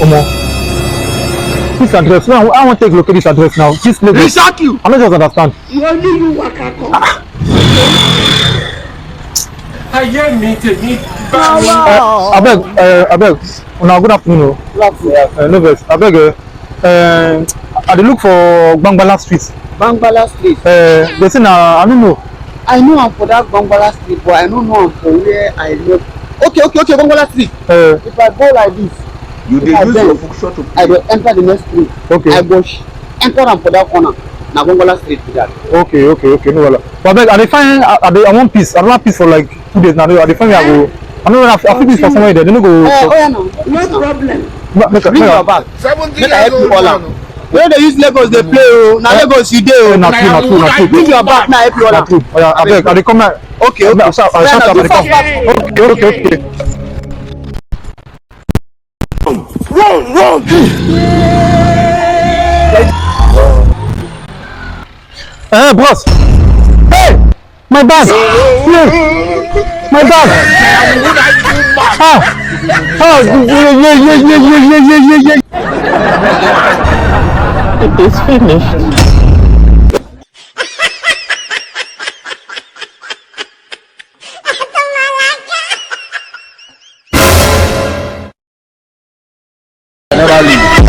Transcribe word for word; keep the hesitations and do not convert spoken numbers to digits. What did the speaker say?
Omo, this address now, I wan take locate this address now. This Lagos. Recycle. I no just understand. You only you waka come. Ayé mi tèmi bá mi. Uh, abeg, uh, abeg, una good afternoon o. Good afternoon. Uh, no vex, abeg. Uh, uh, I dey look for Gbangbala Street. Gbangbala Street. Uh, they say na, I no know. I know am for that Gbangbala Street, but I no know am for where I know. Okay, okay, okay, Gbangbala Street. Uh, if I go like this, you dey use your function to I go enter the next street. Okay. I go sh- enter am for that corner. Na Gbangbala Street be that. Okay, okay, okay, no wahala. But abeg, I dey find, I, I dey, I want peace. I don have peace for like two days now. I dey find where I go. I no know. I fit be for somewhere there. They no go. Eh, oh yeah, no. No problem. Make, make, bring your bag. Make I help you all out. We no dey use Lagos dey play o. Na Lagos you dey o. Na true, na true, na true. Bring your bag, make I help you all out. Na true. Oya, abeg, I dey come out. Okay, okay. I shout, I shout, I dey come. Okay, okay, okay. Run, run. Eh, bros. Hey! My bag! Yeah! My bag! Ah! Ah! Yeah, yeah, yeah. It is finished. I never leave.